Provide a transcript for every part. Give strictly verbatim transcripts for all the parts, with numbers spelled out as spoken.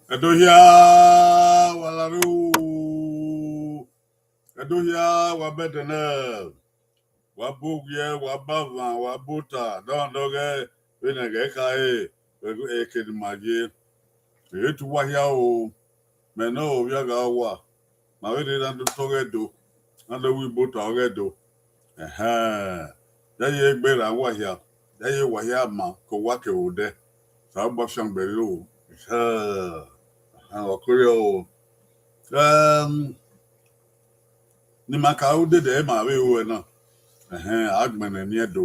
Ẹdo hia, wa la ru. Ẹdo hia, wa bẹdẹ nẹ. Wa bu owiẹ, wa bu avan, wa bu ota, dọndọghẹ, vbene ẹghẹ khare, eke ne ima ye. Ẹ i re te uwa hia o, mẹ ne ovbi agha uwa, ma vbe rre na do tọ ọghẹ do, na do ru ibo tọ ọghẹ do. Ẹhẹn, ya ye egbe ra uwa hia, ya ye uwa hia ma ke owa kevbe odẹ. Osanobua fiangbe rre o. Ẹhẹn, ọ kere o. Ẹm, ne ima ka ru dede, ima vbe ru ẹre na. Ẹhẹn, a gbẹnnẹ eni Ẹdo.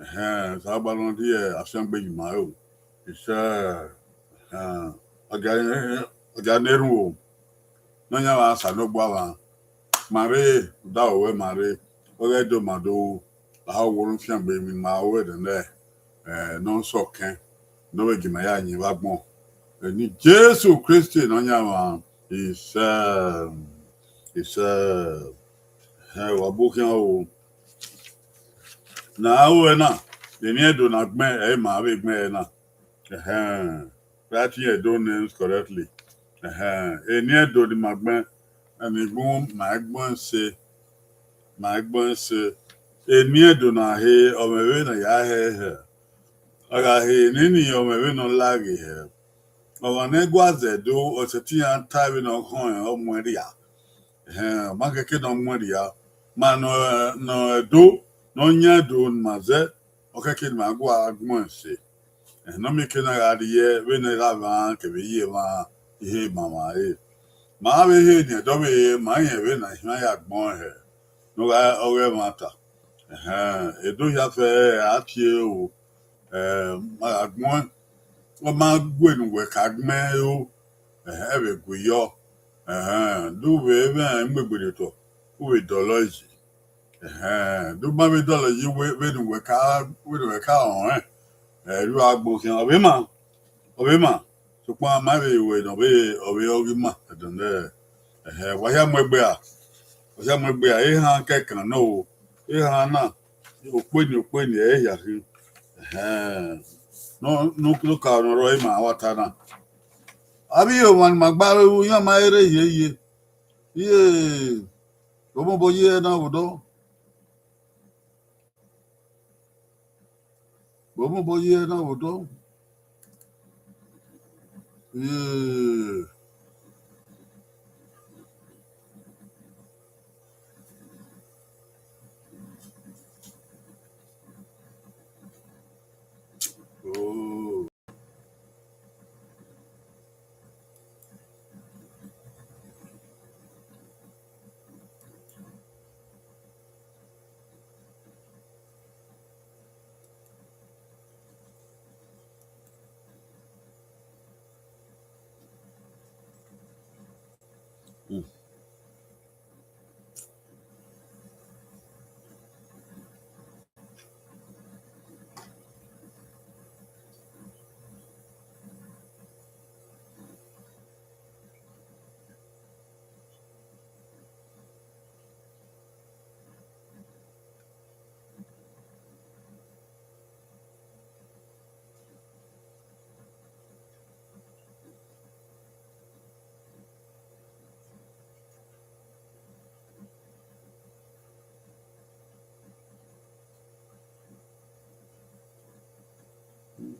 Ẹhẹn, Osanobua ne ọ rhie afiangbe ye ima o. Isẹ, ẹhẹn, ọ gia, ọ gia na erhunmwu o. Nọyaẹnmwa Osanobua mwa, ma rre, uda wẹ ma rre, ọghe Ẹdo ma do ru, a ho wo ne fiangbe emwi ma ru ẹdẹ nẹ, eh, ne ọ sẹ ọkẹn, ne ọ vbe gie ima ya yin vbe agbọn. Eni Jesu Kristi Nọyaẹnmwa, isẹ, isẹ, ẹhẹn, wa bu khian o. Ne a ru ẹre na, eni Ẹdo ne a gbẹn, ẹ i ma vbe gbẹn ẹre na. Ẹhẹn, write your Edo names correctly. Ẹhẹn, eni Ẹdo ne ima gbẹn, ẹni gun ma gbẹn ẹse, ma gbẹn ẹse. Eni Ẹdo na he, ọ mwẹ vbene a ya hẹ hẹ. Ọ gha he nini, ọ mwẹ vbene ọ la ghe hẹ. Ọmwa ne ẹ gua zẹ Ẹdo, ọ sẹtin ya ta vbene ọ khọn rẹn, ọ muẹn rria. Ẹhẹn, ọ ma kẹkẹ ne ọ muẹn rria. Ma nọ, nọ Ẹdo, ne ọ yan Ẹdo ne ima zẹ, ọ kẹkẹ ne ima gua gbẹn ẹse. Ẹhẹn, ne ọ miẹn eke na gha rhie vbene erha mwa kevbe iye mwa, ihe ma mwa re. Ma vbe he eni Ẹdo vbe he, ma rẹn vbene a khian ya gbẹn hẹ, ne ọ gha, ọ gha ẹmwata. Ẹhẹn, Ẹdo hia fẹ a tie o, eh, ma gha gbẹn, ọ ma gu eni uwẹ ka gbẹn o, ẹhẹn, ẹ vbe gu yọ. Ẹhẹn, do vbe mwẹ imuegberriotọ, u vbe dọlọ yi. Ẹhẹn, do ma vbe dọlọ yi vbene uwẹ ka, vbene uwẹ ka rẹn, ẹ, ru agbo khian, ọ vbe ma, ọ vbe ma. Sokpan a ma vbe ru ẹre ne ọ vbe, ọ vbe ọ ghi ma, ẹdẹ nẹ, ẹhẹn, wa hia mu egbe ra, wa hia mu egbe ra, ehan kẹkan nọ o, ehan na, okpeni okpeni ẹ i hia khin. Ẹhẹn, ne u, ne u ka ne ọ rrọọ ima wa ta na. Avbe iye ọmwa ne ima gba ru iran ma rre ye ye. Iye, vbe ọ mobọ ye na vbe odọ? Vbe ọ mobọ ye na vbe odọ? Iye. Oh.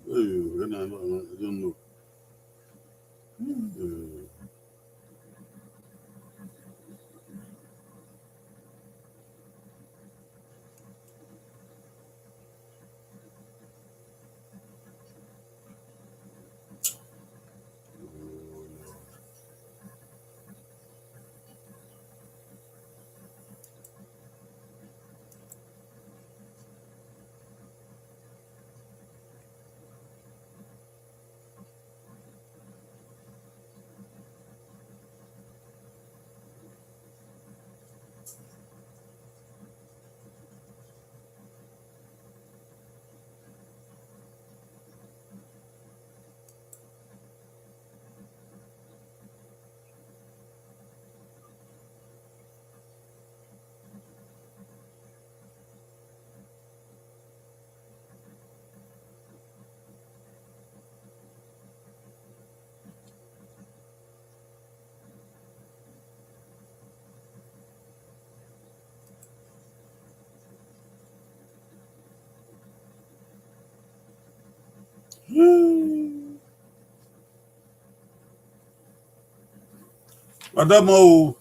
Hey, I don't know. Ọdọmọ o.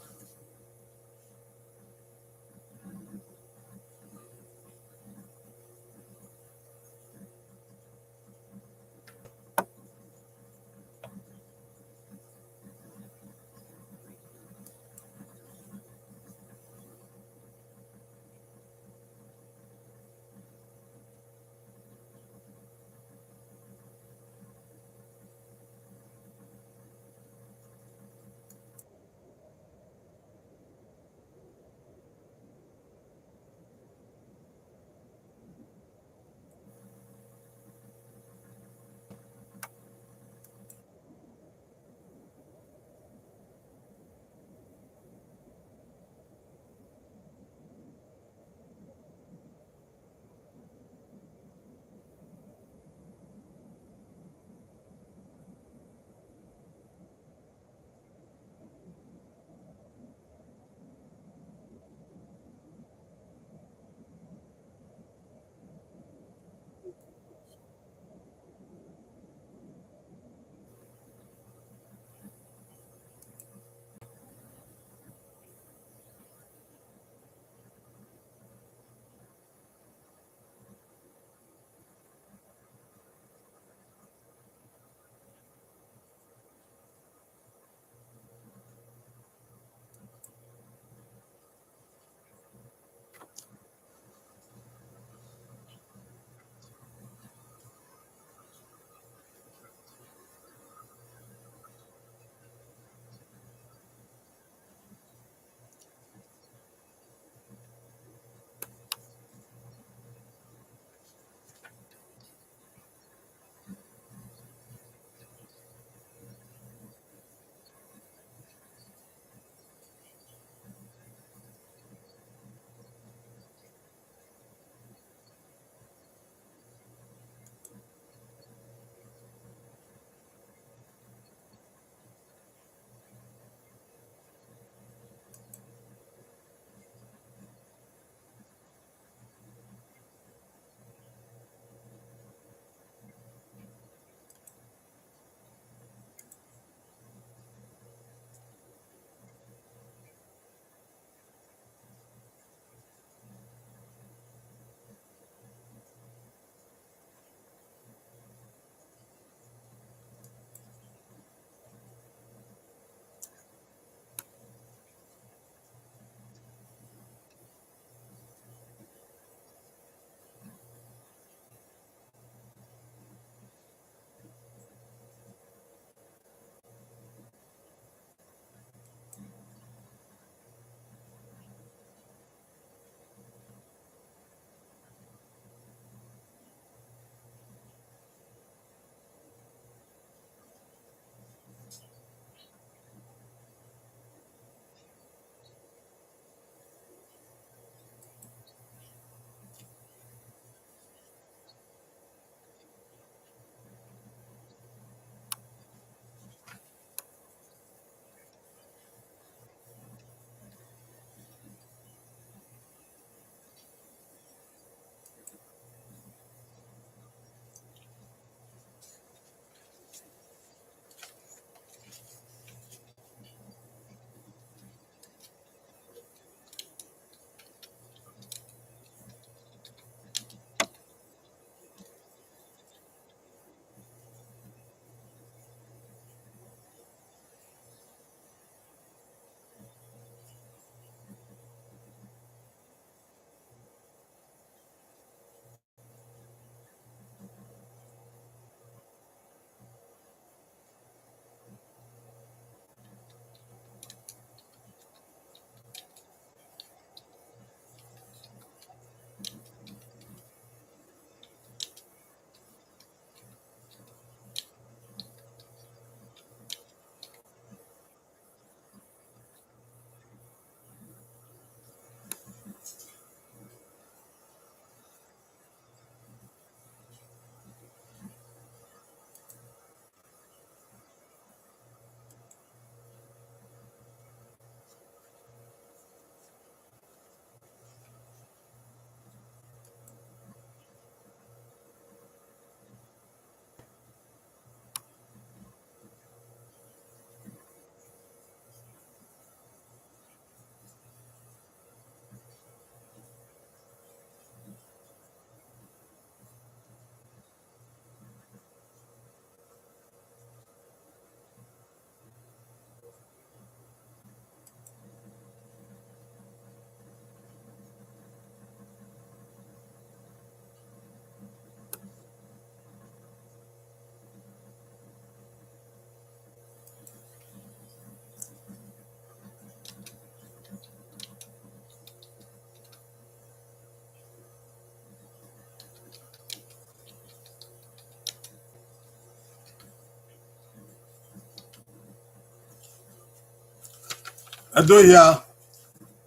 Ẹdo hia,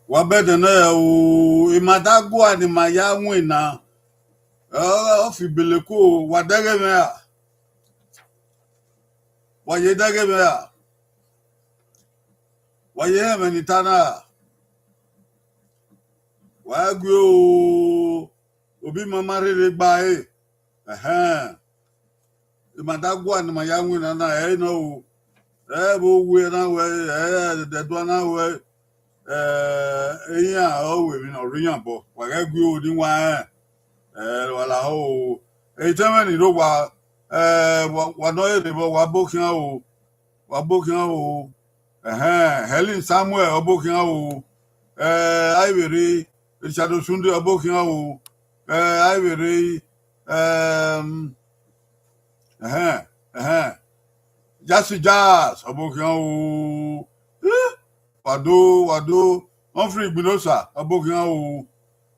wa bẹdẹ nẹ o, ima da gua ne ima ya winna, ọ fi bele ku, wa dẹghe mwẹ ra? Wa ye dẹghe mwẹ ra? Wa ye họn ẹmwẹ ne I ta na ra? Wa gu o, obi ima ma rherhe gba ẹre. Ẹhẹn. Ima da gua ne ima ya winna na, ẹ i nọ o. Ẹ vbe owiẹ na wẹ, ẹ ẹdẹdua na wẹ, ẹ iran ọ ru emwi ne ọ rre iran obọ. Wa ghẹ gu o ni wa rẹn. Ẹ wa lahọ o. Etẹn mwẹ ni rre owa, ẹ wa, wa nọ rherhe vbọ, wa bo khian o. Wa bo khian o. Ẹhẹn, Helen Samuel, ọ bo khian o. Ẹ, Aivwerre, Richard Osunde, ọ bo khian o. Ẹ, Aivwerre, ẹm, ẹhẹn, ẹhẹn. Jasi Jazz, ọ bo khian o. Ẹ, wa do, wa do. Humphrey Igbinosa, ọ bo khian o.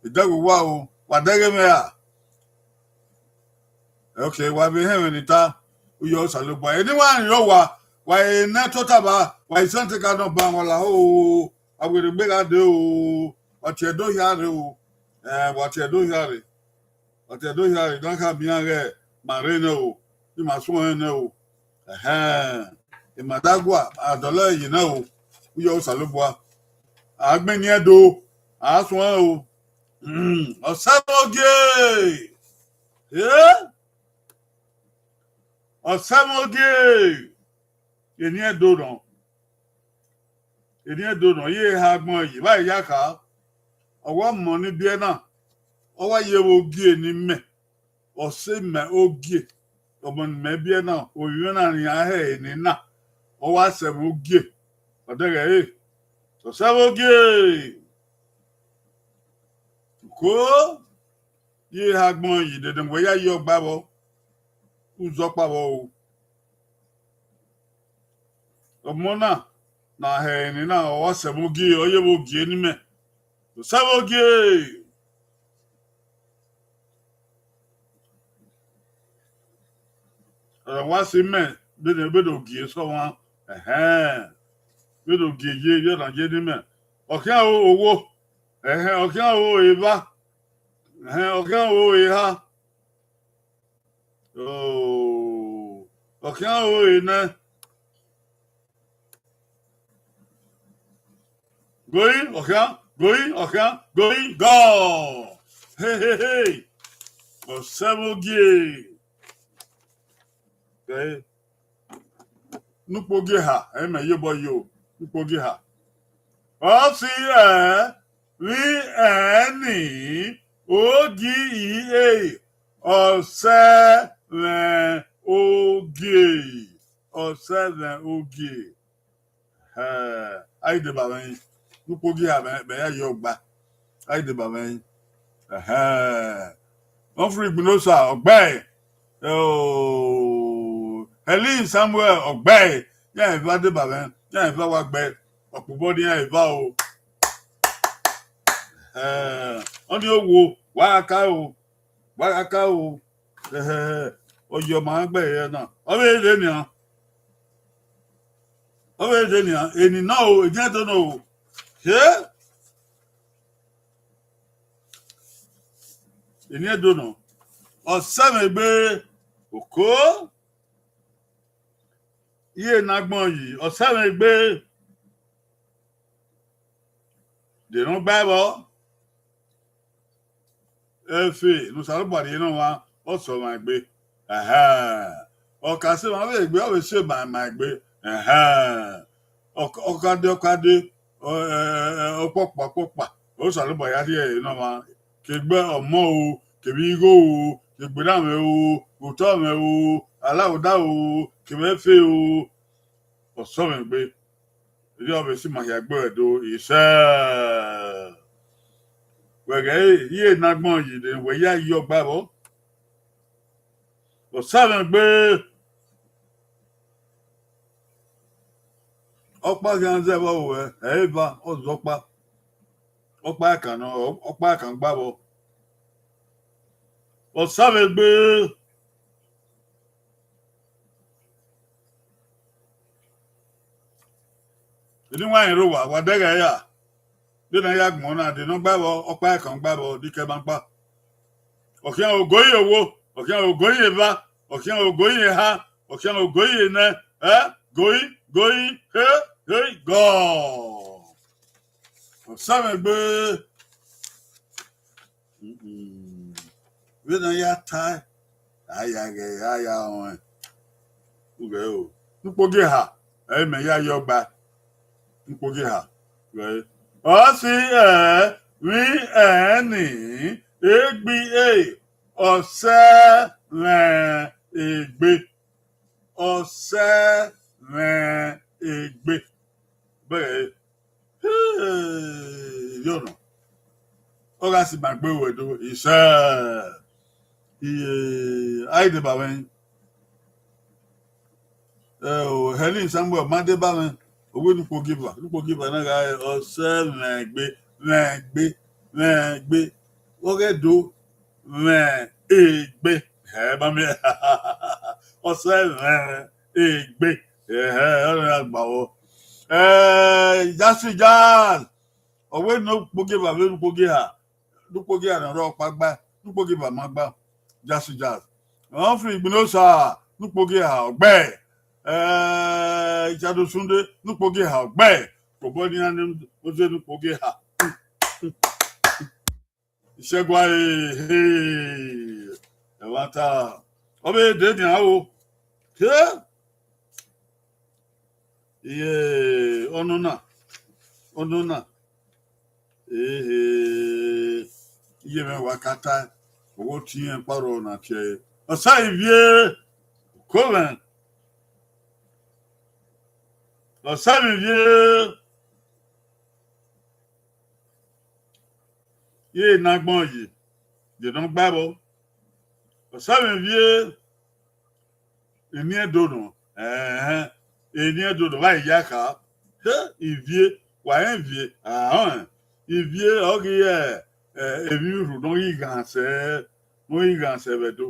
Idẹghe wa o. Wa dẹghe mwẹ ra? Okay, wa vbe họn ẹmwẹ ne I ta, u yọ Osanobua. Eni wa rẹn rọ wa, wa i nẹ tota ba, wa i sẹn te ka nọ ba, wa lahọ o, a werriegbe gha dee o, wa tie ẹdo hia rre o, ẹ, wa tie ẹdo hia rre, wa tie ẹdo hia rre, ne a khama iran ghẹ ma rre nẹ o, ne ima suẹn nẹ o. Ẹhẹn, ima da gua, a dọlọ ẹre ye nẹ o, u yọ Osanobua. A gbẹn eni Ẹdo, a suẹn o. Hmm, Ọsẹmwẹogie. Eh? Ọsẹmwẹogie. Eni Ẹdo nọ. Eni Ẹdo nọ, ye ha agbọn yi, vbe a ya kha. Ọ wa mọ ni biẹ na, ọ wa ye vbe ogie ne imẹ, ọse mẹ ogie, ọmọ ne imẹ biẹ na, ovbi mwẹ na ne iran hẹ eni na, ọ wa sẹ mwẹ ogie, ọ dẹghe ẹre, Ọsẹmwẹogie. Ko, ye ha agbọn yi dede wẹ ya ye ọgba vbọ, u zẹ ọkpa vbọ o. Ọmọ na, ne a hẹ eni na, ọ wa sẹ mwẹ ogie, ọ ye vbe ogie ne imẹ. Ọsẹmwẹogie. Ọ wa sẹ imẹ, vbene, vbene ogie sẹ ọmwa, ẹhẹn, vbene ogie ye, vbene ọ na ye ne imẹ. Ọ khian ro owo, ẹhẹn, ọ khian ro evba, ẹhẹn, ọ khian ro eha. Oh, ọ khian ro ehe nẹ. Goi, ọ khian, goi, ọ khian, goi, gọ. He, he, he. Ọsẹmwẹogie. Okay. Ne ukpogiẹ ha, ẹ i mẹ ye obọ yo, ne ukpogiẹ ha. Ọ si ẹ, vbe ẹ ni, ogie, Ọsẹmwẹogie, Ọsẹmwẹogie. Ẹ, a i deba mwẹ yi, ne ukpogiẹ ha mẹ, mẹ ya ye ọgba. A i deba mwẹ yi. Ẹhẹn. Humphrey Igbinosa, ọ gbe ẹe. Oh, Helen Samuel, ọ gbe ẹe. Iran eva deba mwẹ, iran eva wa gbe ẹe. Ọkpobọ ne iran eva o. Ẹ, ọnii owo, wa gha ka o, wa gha ka o. Ẹhẹhẹ, ọ ye ọma gbe ẹe na. Ọ vbe rre nian. Ọ vbe rre nian, eni nọ o, eni Ẹdo nọ o. He? Eni Ẹdo nọ. Ọsẹmwẹgbe, oko. Iye ne agbọn yi, Ọsẹmwẹgbe. De ne ọ gba ẹvbo. Efe ne Osanobua rhie ne ọmwa, ọ sẹ ọmwa egbe. Ẹhẹn. Ọ ka sẹ ọmwa vbe egbe, ọ vbe sẹ ọmwa ma egbe. Ẹhẹn. Ọ ka, ọ ka de, ọ ka de, ọ, ẹ, ẹ, ọkpọkpa, ọkpọkpa. Osanobua ya rhie ẹre ne ọmwa. Kegbe ọmọ o, kevbe igho o, kegbe eranmwẹ o, otọ mwẹ o, alaghodaro o, kevbe ẹfe o, Ọsẹmwẹgbe. Erriọ vbe sẹ ima hia gbe ẹre do, isẹ. Wẹ ghẹ re, iye ne agbọn yi de, wẹ ya ye ọgba vbọ. Ọsẹmwẹgbe. Ọkpa khian zẹ vbe ọ ruẹ, ẹ i re eva, ọ zẹ ọkpa. Ọkpa ẹkan nọ, ọkpa ẹkan gba vbọ. Ọsẹmwẹgbe. Eni wa rẹn rre owa, wa dẹghẹ ra. Vbene a ya gbọn na, de ne ọ gba vbọ, ọkpa ẹkan gba vbọ, de ikẹmwa gba. Ọ khian ogoe ye owo, ọ khian ogoe ye eva, ọ khian ogoe ye eha, ọ khian ogoe ye enẹ, ẹ, goi, goi, he, he, gọ. Ọ sa mwẹ gbe. Mm-mm. Vbene a ya tae, a ya ghẹ, a ya rẹn. Ughẹ o. Nukpogieha, ẹ i mẹ ya ye ọgba. Nukpogieha. Ọ si ẹ, vbi ẹnrẹn ni, egbe e, ọ sẹ mwẹ egbe. Ọ sẹ mwẹ egbe. Bẹghe, eh, yọnọ. Ọ gha si ma gbe ruẹ do, isẹ. Iye, a i deba mwẹ. Eh, o, Helen Samuel, ma deba mwẹ. Owe Nukpogieha, Nukpogieha na gha, ọ sẹ mwẹ egbe, mwẹ egbe, mwẹ egbe. Ọ ghẹ do, mwẹ egbe. Ẹ, ma miẹn. Ọ sẹ mwẹ egbe. Ẹhẹ, ọ na gba vbọ. Eh, Jasi Jazz. Ọ wẹ Nukpogieha vbe Nukpogieha. Nukpogieha na rre ọkpa gba, Nukpogieha ma gba. Jasi Jazz. Humphrey Igbinosa, Nukpogieha ọgbẹe. Eh, Richard Osunde, Nukpogieha ọgbẹe. Kobọ nian ne oze Nukpogieha. Isẹgua, eh, eh, ẹmwata. Ọ vbe dee nian o. He? Iye, ọnọna, ọnọna. Ehe, iye mwẹ wa ka tae, ọghe ọtiẹn kparọ na tie ẹre. Ọsa ivie, uko mwẹ. Ọsa ivie, iye ne agbọn yi, de ne ọ gba vbọ. Ọsa mwẹ ivie, eni Ẹdo nọ, ẹhẹn, eni Ẹdo nọ, vbe a ya kha, he, ivie, wa rẹn ivie, ahọn, ivie ọ ghi, ẹ, ẹ, emwi urhu ne ọ ghi ghan sẹ, ne ọ ghi ghan sẹ vbe Ẹdo.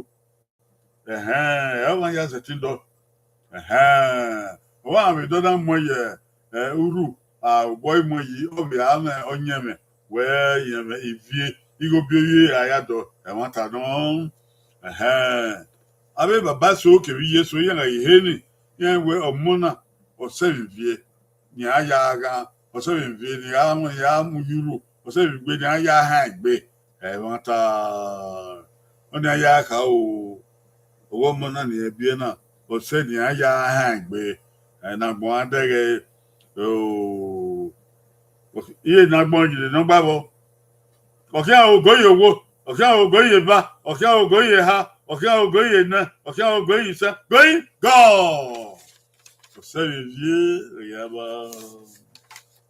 Ẹhẹn, ẹ, ọmwa ya sẹtin dọ. Ẹhẹn, ọ gha vbe dọ na muẹn ye, ẹ, urhu, a, obọ i muẹn yi, ọ vbe a mwẹ ọyẹnmwẹ, wẹ iyẹnmwẹ ivie, igho biẹ ivie a ya dọ, ẹmwata nọ. Ẹhẹn, avbe baba eso kevbe iye eso iran gha ye ehe ni, iran wẹ ọmọ na, ọ sẹ vbe ivie, ne iran ya gha, ọ sẹ vbe ivie ne iran mu, iran mu ye urhu, ọ sẹ vbe egbe ne iran ya han egbe, ẹmwata. Ọnii a ya kha o, ọghe ọmọ na ne irẹn biẹ na, ọ sẹ ne iran ya han egbe, ẹ, ne agbọn a dẹghe, o, iye ne agbọn yi ne ọ gba vbọ. Ọ khian ogo ye owo, ọ khian ogo ye eva, ọ khian ogo ye eha, ọ khian ogo ye enẹ, ọ khian ogo ye isẹ, goi gọ. Ọ sẹ vbe ivie, ọ ya ba,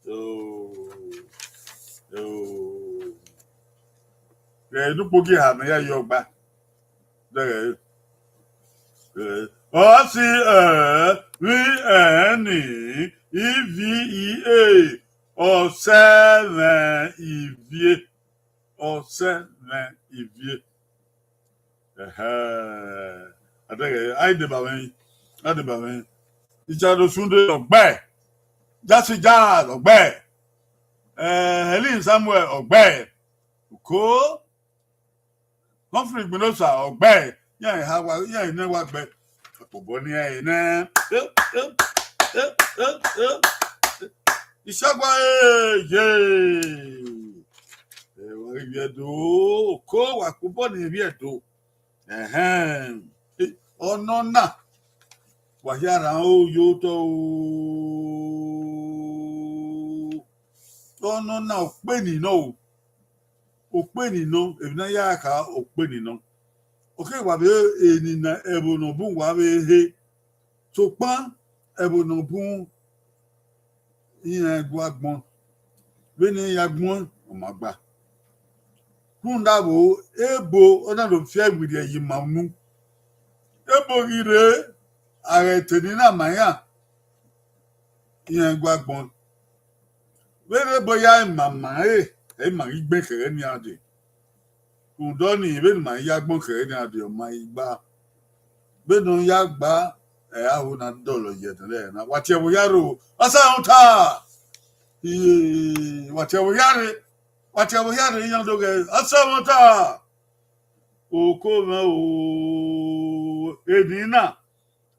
o, o. Ghẹ ne ukpogiẹ eha ne ya ye ọgba. Dẹghẹ, ẹ, ọ si, ẹ, vbi ẹnrẹn ni, ivi i e, ọ sẹ mwẹ ivie, ọ sẹ mwẹ ivie. Ẹhẹ, a dẹghẹ, a i deba mwẹ, a deba mwẹ. Richard Osunde ọgbẹe, Jasi Jazz ọgbẹe, ẹ, Helen Samuel ọgbẹe, uko, Humphrey Igbinosa ọgbẹe, iran eha wa, iran enẹ wa gbe. Akpobọ ne iran enẹ. Isagua, eh, ye. Ẹ, wa ghi vbiẹ do, uko, wa kpobọ ne irẹn vbiẹ do. Ẹhẹn. Eh, ọnọna, wa hia rhan o, ye otọ o. Ọnọna, okpeni nọ o. Okpeni nọ, emwi ne a ya kha, okpeni nọ. Ọ keghi wa vbe eni ne ẹvbo ne ọ bun wa vbe he, sokpan ẹvbo ne ọ bun iran gua gbọn. Vbene iran ya gbọn, ọ ma gba. Rhunmwuda vbo, ebo ọ na do fiẹ werriẹ ye ima unu. Ebo ghi rre, a ghẹ te eni na ma iran, iran gua gbọn. Vbene ebo ya ma ima ẹre, ẹ i ma ghi gbe khẹghẹ nian dee. Rhunmwuda ọnii, vbene ima ya gbọn khẹghẹ nian dee, ọ ma i gba. Vbene ọ ya gba, ẹ, a ho na dọlọ ye ẹdẹnẹrẹ na. Wa tie ẹvbo hia rro, ọ sa rhunmwuta. Iye, wa tie ẹvbo hia rre, wa tie ẹvbo hia rre, iran do ghẹ, Ọsẹmwẹta, oko mwẹ o, eni na,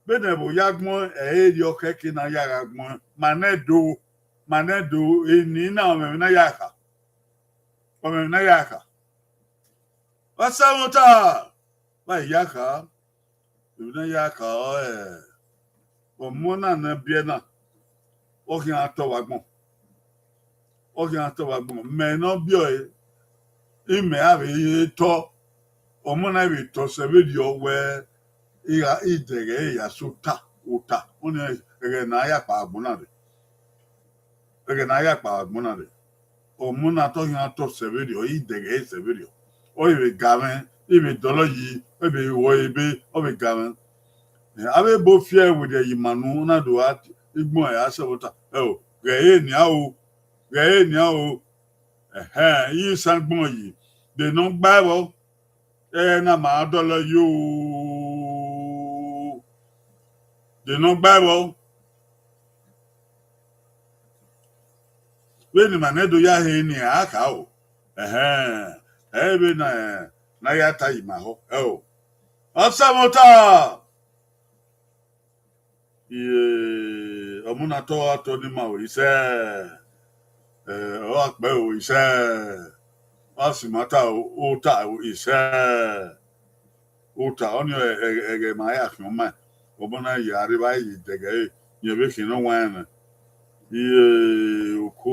vbene ẹvbo ya gbọn, ẹ i re ọkhẹke ne a ya gha gbọn, ma nẹ do, ma nẹ do, eni na, ọmọ emwi ne a ya kha, ọmọ emwi ne a ya kha. Ọsẹmwẹta, vbe a ya kha, emwi ne a ya kha ọre, ọmọ na ne a biẹ na, ọ khian tọ vbe agbọn, ọ khian tọ vbe agbọn, mẹ ne ọ biẹ ọre, imẹ a vbe tọ, ọmọ na vbe tọ sẹ vberriọ wẹ, I gha, I dẹghẹ ya sẹ ota, ota, ọni ẹghẹ ne a ya kpa agbọn na rre. Ẹghẹ ne a ya kpa agbọn na rre. Ọmọ na tọ khian tọ sẹ vberriọ, I dẹghẹ sẹ vberriọ. Ọ vbe ga mwẹ, I vbe dọlọ yi, ọ vbe wọ ebe, ọ vbe ga mwẹ. Avbe ebo fiẹ werriẹ yi ima nu, na do gha igbọn ẹre Ọsẹmwẹta. Ẹo, ghẹ ẹre nian o, ghẹ ẹre nian o. Ẹhẹn, I san agbọn yi, de ne ọ gba ẹvbo. Ẹghẹ na ma dọlọ yo, de ne ọ gba ẹvbo. Vbene ima nẹ do ya he ni a kha o. Ẹhẹn, ẹ i re vbe na, ne a ya ta ye ima họ, ẹo. Ọsẹmwẹta. Iye, ọmọ na tọ, a tọ ne ima o, isẹ. Ẹ, ọ gha kpẹ o, isẹ. Ọ si ma ta o, ota o, isẹ. Ota, ọni ọ, ẹ, ẹ, ẹghẹ ma ya khian ma. Ọmọ na ya rre evba ye dẹgẹ ẹre, rẹn vbe khian ne ọ wan rẹn nẹ. Iye, oko.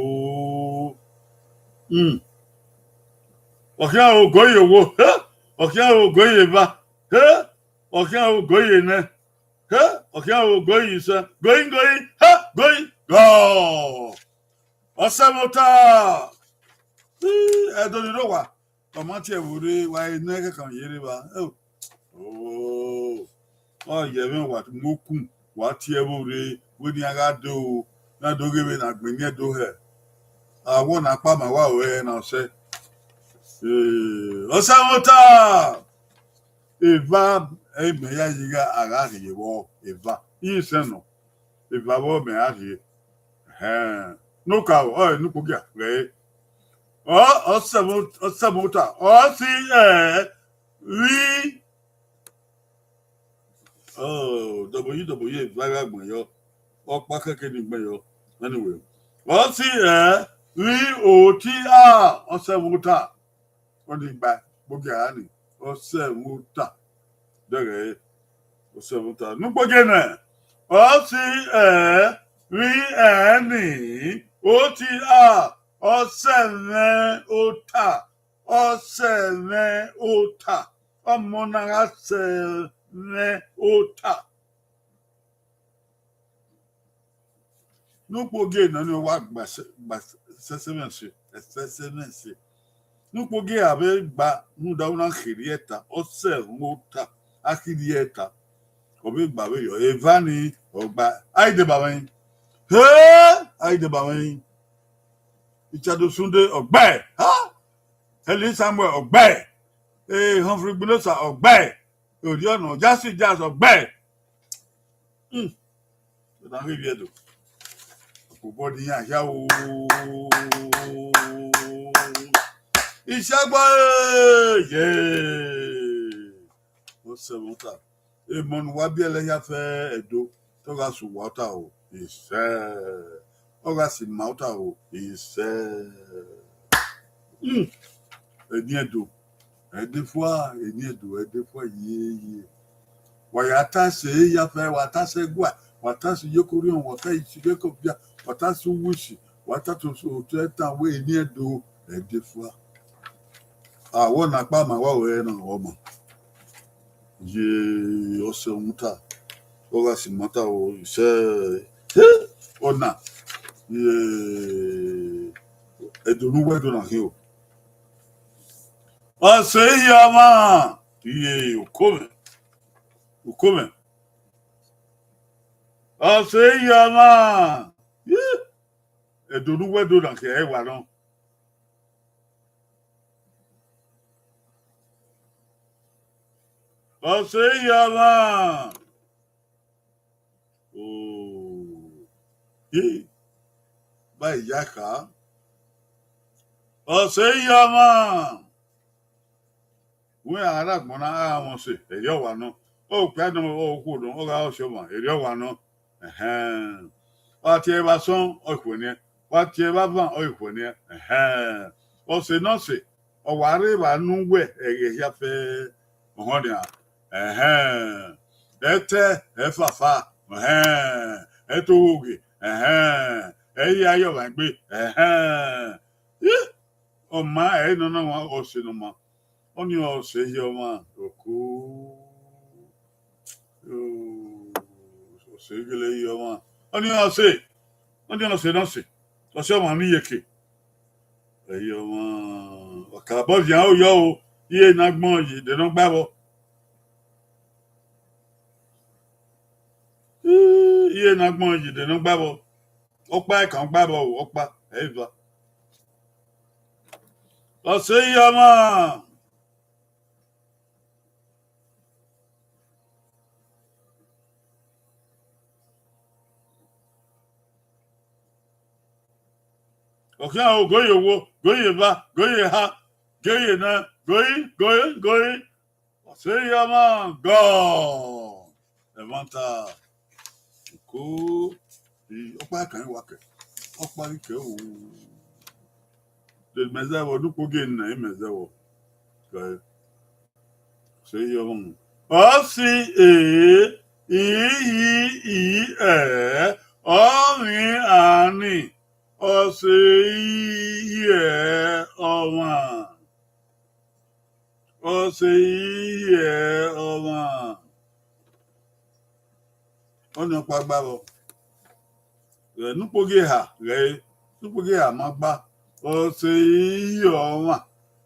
Hmm. Ọ khian ogo ye owo, he? Ọ khian ogo ye eva, he? Ọ khian ogo ye nẹ, he? Ọ khian ogo ye isẹ, going, going, he? Going, go! Ọsẹmwẹta. Ii, Ẹdo ni rre owa, ọ ma tie ẹvbo rre, wa i nẹ kẹkan ye rre evba. Oh. Oh. Ọ ye ẹmwẹ wa mu okun, wa tie ẹvbo rre, wẹ ne iran gha do, iran do ghe vbene agbọn eni Ẹdo hẹ. Awọ na kpa ma wa ru ẹre na ọsẹ. Eh, Ọsẹmwẹta. Eva, ẹi mẹ ya ye ighe a gha rhie vbọ, eva. Iye isẹn nọ, eva vbọ mẹ ra rhie. Ẹhẹn. Ne okaro, ọ re ne ukpogia ghẹ re. Ọ, Ọsẹmwẹ-, Ọsẹmwẹta, ọ si ẹ, vbi, oh, W W E va gha gbẹn yọ. Ọkpa kẹkẹ ni gbẹn yọ. Anyway. Ọ si ẹ, vbi, oti, a, Ọsẹmwẹta. Ọni gba, ukpogia ra ni, Ọsẹmwẹta. Dẹghẹ, Ọsẹmwẹta. Ne ukpogie nẹ, ọ si ẹ, vbi, ẹ ni, oti, a, Ọsẹmwẹta. Ọsẹmwẹta. Ọmọ na gha sẹ mwẹ ota. Ne ukpogie nọ ni ọ wa gba ẹsẹ, gba ẹsẹsẹmwẹse, ẹsẹsẹmwẹse. Ne ukpogie a vbe gba, rhunmwuda u na kherriẹ ta, Ọsẹmwẹta, a kherriẹ ta. Ọ vbe gba vberriọ, eva ni, ọ gba, a i deba mwẹ. He, a i deba mwẹ. Richard Osunde, ọ gbe, ha? Helen Samuel, ọ gbe. Eh, Humphrey Gbinosa, ọ gbe. Orhiọna, Jackson Jazz, ọ gbe. Hmm. Ọna ghi vbiẹ do. Obọ ni iran hia o. Isagbo, ye. Ọsẹmwẹta. Emọ ne uwa biẹlẹ hia fẹ Ẹdo, te ọ gha sẹ uwa ota o, isẹ. Ọ gha sẹ ima ota o, isẹ. Hmm. Eni Ẹdo, ẹdẹ fua, eni Ẹdo, ẹdẹ fua, ye, ye. Wa ya ta sẹ ya fẹ, wa ta sẹ ẹguae, wa ta sẹ iyeke orhiọn, wa ta sẹ iyeke ọbia, wa ta sẹ uwuishi, wa ta sẹ otu ẹtan wẹ eni Ẹdo, ẹdẹ fua. Awọ na kpa ma wa ru ẹre na, ọ ma. Ye Ọsẹmwẹta, ọ gha sẹ ima ota o, isẹ, he, ọna, ye Ẹdo ne uwẹ do na khin o. Ọse hia ọmwa, ye uko mwẹ, uko mwẹ. Ọse hia ọmwa, ye Ẹdo ne uwẹ do na khin, ẹ wa nọ. Ọse hia ọmwa. Oh. Ye. Vbe I ya kha, ọse iye ọmwa. Wẹ a rre agbọn na, a mwẹ ọse, erriọ wa nọ. Okpia nọ, okhuo nọ, ọ gha ọse ọmwa, erriọ wa nọ. Ẹhẹn. Wa tie evba asọn, ọ i khuẹ niẹn. Wa tie evba avan, ọ i khuẹ niẹn. Ẹhẹn. Ọse ne ọse, ọ wa rre evba ne uwẹ ẹghẹ hia fẹ, ọhọn nian. Ẹhẹn. Ẹtẹ, ẹfafa, ẹhẹn. Ẹtoghoghe, ẹhẹn. Ẹyaya ọmwa egbe, ẹhẹn. Ih! Ọ ma ẹre nọ na wan ọse ne ọ ma. Ọnii ọse iye ọmwa, oko. Oh, ọse gele iye ọmwa. Ọnii ọse, ọnii ọse ne ọse. Ọse ọmwa ne iyeke. Iye ọmwa, ọ ka bọ vian oyọ o, iye ne agbọn yi, de ne ọ gba vbọ. Iye ne agbọn yi, de ne ọ gba vbọ. Ọkpa ẹkan gba vbọ o, ọkpa, ẹ i va. Ọse iye ọmwa. Ọ khian o, go ye owo, go ye eva, go ye eha, go ye nẹ, go yi, go yi, go yi. Ọse iye ọmwa, gọ. Ẹmwata. Ko, ọkpa kan wa kẹ. Ọkpa ghi kẹ o. De mẹ zẹ vbọ, ne ukpogiẹ na, mẹ zẹ vbọ. Kẹ. Ọse iye ọmwa. Ọ si e, i, i, i, ẹ, ọ ghi ani. Ọse iye ọmwa. Ọse iye ọmwa. Ọnii ọkpa gba vbọ. Ghẹ ne ukpogiẹ eha, ghẹ ne ukpogiẹ eha ma gba. Ọse iye ọmwa.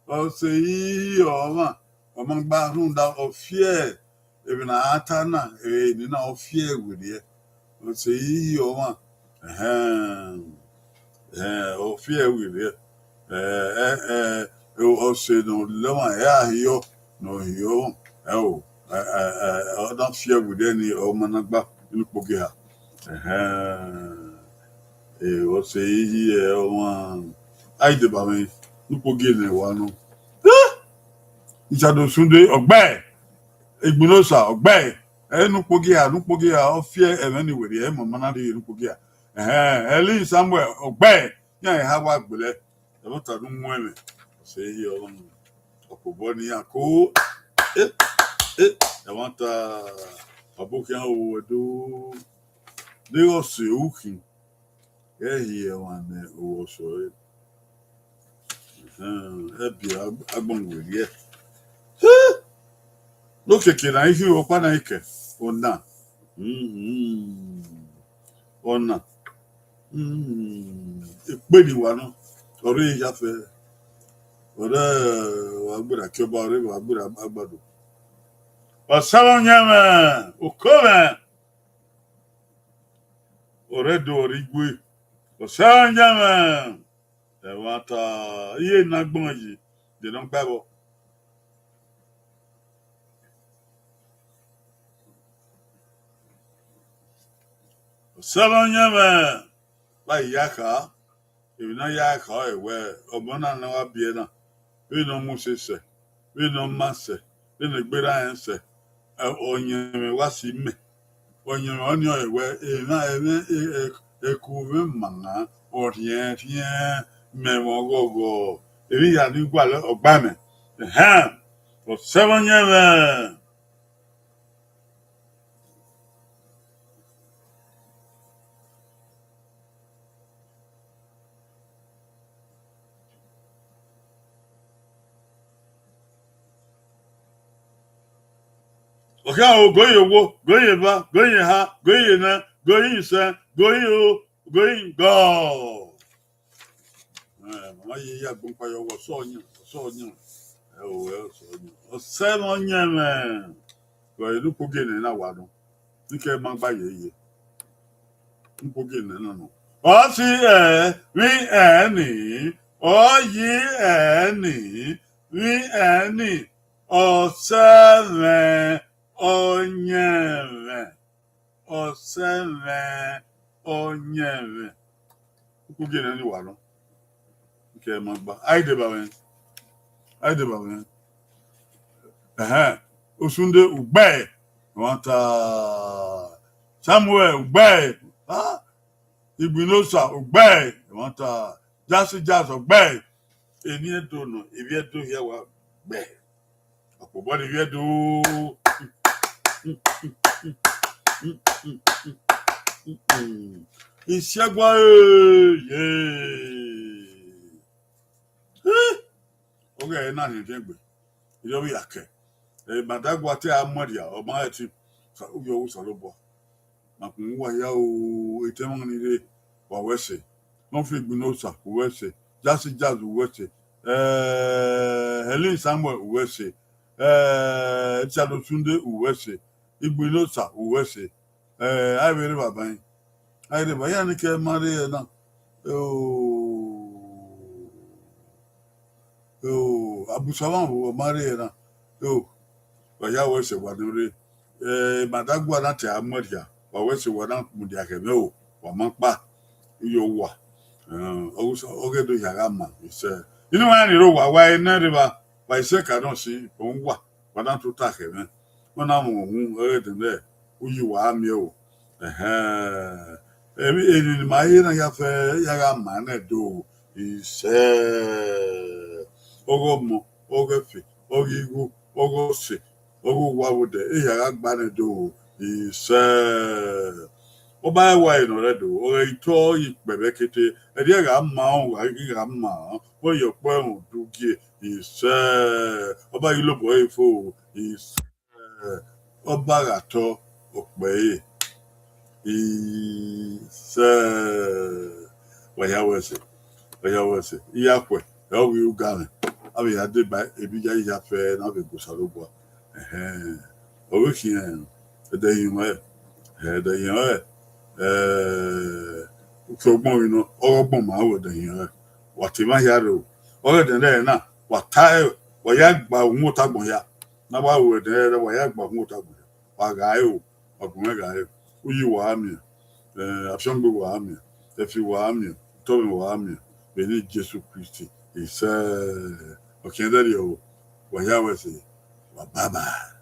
Ọse iye ọmwa. Ọ ma gba rhunmwuda ọ fiẹ emwi ne a ta na, emwi na ọ fiẹ werriẹ. Ọse iye ọmwa. Ẹhẹn. Ẹhẹn, ọ fiẹ werriẹ. Ẹ, ẹ, ẹ, ọse ne ọ lẹ ọmwa, ẹ a hiọ, ne ọ hiọ ọmwa. Ẹ o, ẹ, ẹ, ẹ, ọ na fiẹ werriẹ ni, ọ ma na gba ne ukpogiẹ eha. Ẹhẹn. Ẹ, ọse iye ọmwa. A i deba mwẹ, ne ukpogiẹ ne wa nọ. Ẹ! Isado sunde, ọ gbe. Egbinosa, ọ gbe. Ẹ, ne ukpogiẹ eha, ne ukpogiẹ eha, ọ fiẹ ẹmwẹ ni werriẹ, ẹ ma ma na rhie ne ukpogiẹ eha. Ẹhẹn, Eli Samuel, ọ gbe. Iran eha wa gbele. Ẹmwata ne u mu ẹmwẹ, ọse iye ọmwa, ọkpobọ ne iran ko. E, e, ẹmwata, ọbokhian o, ẹdo, deghẹ ọse ukhin, ghẹ hiẹ emwa ne owẹ ọse ọre. Ẹhẹn, ẹbi agbọn werriẹ. He! Ne okiekie na i khin, ọkpa na i kẹ, ọna. Mhm. Ọna. Mhm. Ekpe ni wa nọ, ọre ya fẹ. Ọre wa gbera ke Ọba, ọre wa gbera agbado. Ọsa ọyẹnmwẹ, oko mwẹ. Ọre do ọre igue. Ọsa ọyẹnmwẹ. Ẹmwata, iye ne agbọn yi, de ne ọ gba vbọ. Ọsa ọyẹnmwẹ, vbe a ya kha, emwi ne a ya kha ọre wẹ, ọmọ na ne ọ wa biẹ na, vbene ọ mu use sẹ, vbene ọ ma sẹ, vbene egbe erha rẹn sẹ, ẹ, ọyẹnmwẹ wa si mẹ. Ọyẹnmwẹ ọnii ọre wẹ, emwa, ẹmwẹ, e, e, eku mwẹ ma na, ọ rhiẹnrhiẹn, mẹ mwẹ ọghọghọ, emwi hia ni gualọ ọ gba mẹ. Ẹhẹn, ọsa ọyẹnmwẹ. Ọ khian o, go ye owo, go ye eva, go ye eha, go ye nẹ, go ye isẹn, go ye o, go ye gọ. Ẹ, mama ye ya gbọn kpa yọ, ọsẹ ọyẹnmwẹ, ọsẹ ọyẹnmwẹ. Ẹ o, ẹ ọsẹ ọyẹnmwẹ. Ọsẹ ọyẹnmwẹ. Vbe ne ukpogiẹ ne na wa nọ. Ikẹ ma gba ye ye. Ukpogiẹ ne na nọ. Ọ si ẹ, vbe ẹ ni, ọ yi ẹ ni, vbe ẹ ni, ọsẹ mwẹ, ọyẹnmwẹ. Ọsẹ mwẹ, ọyẹnmwẹ. Ugie nẹ ni wa nọ. Kẹ ma gba. Ai deba mwẹ. Ai deba mwẹ. Ẹhẹn. Osunde ugbẹe. Wa ta. Samuel ugbẹe. Ah. Igbinosa ugbẹe. Wa ta. Jasi Jazz ugbẹe. Eni Ẹdo nọ, ivbi Ẹdo hia wa gbẹ. Ọkpobọ ni ivbi Ẹdo. Isiẹgua ee, ye. Ọghe ẹre na rhiẹnrhiẹn gbe, erriọ vbe ya kẹ. Ẹ, Madagua te a muẹn rria, ọ ma ẹtin, sa uyo Osanobua. Ma kun uwa hia o, etẹn mwa ni rre, wa wẹ ẹse. Nọfin Igbinosa, u wẹ ẹse. Jasi Jazz, u wẹ ẹse. Eh, Helen Samuel, u wẹ ẹse. Eh, Richard Osunde, u wẹ ẹse. Igbinosa, u wẹ ẹse. Eh, a i vbe rre evba ban. A i rre evba, iran ni kẹ ma rre ẹre na. Oh. Oh, Abusalam vbe ọ ma rre ẹre na. Oh, wa ya wẹ ẹse wa ne rre. Eh, Madagua na te a muẹn rria, wa wẹ ẹse wa na mudia khẹ mwẹ o, wa ma kpa. Iyo wa. Eh, ọ ghe do hia gha ma, isẹ. Inu wa ni rre owa, wa i nẹ rre evba, wa i sẹ ka nọ si, ọ wa, wa na tota khẹ mwẹ. Ọ na mwẹ uhunmwu, ọ ghe dẹnẹ, uyi wa a miẹn o. Ẹhẹn. Emwi, emwi ne ima he na ya fẹ, ya gha ma nẹ do, isẹ. Ọghe ọmọ, ọghe ẹfe, ọghe igho, ọghe ọse, ọghe owa vbe odẹ, ehia gha gba nẹ do, isẹ. Ọ ma rẹn wa ne ọ rre do, ọ ghe itọ ye ikpẹvbẹ kete, ẹdẹ gha ma, ọ gha ghi gha ma, ọ ye ọkpọ ẹmwẹ udugie, isẹ. Ọ ma ghi lobọ ẹre fo, isẹ. Ọ ba gha tọ ọkpẹ ẹre, isẹ. Wa ya wẹ ẹse, wa ya wẹ ẹse. Iyakhuẹ, ẹ ọ ghi ru ga mwẹ, a vbe ya deba emwi ya ya fẹ ne a vbe gu Osanobua. Ẹhẹn. Ọ vbe khian ẹdẹ hin ruẹ, ẹdẹ hin ruẹ, eh, uki ọgbọn vbe nọ, ọghe ọgbọn ma ru ẹdẹ hin ruẹ. Wa te emwa hia rre o. Ọ ghe ẹdẹ nẹ na, wa ta, wa ya gba uhunmwu otagbọn hia. Ne a wa ru ẹdẹ nẹ, wa ya gba uhunmwu otagbọn hia. Wa gha re o, wa gu mwẹ gha re. Uyi wa a miẹn, eh, afiangbe wa a miẹn, ẹfi wa a miẹn, otọmwẹ wa a miẹn, vbe eni Jesu Kristi, isẹ. Ọ khian ẹdẹrriọ o, wa ya wẹ ẹse, wa bye bye.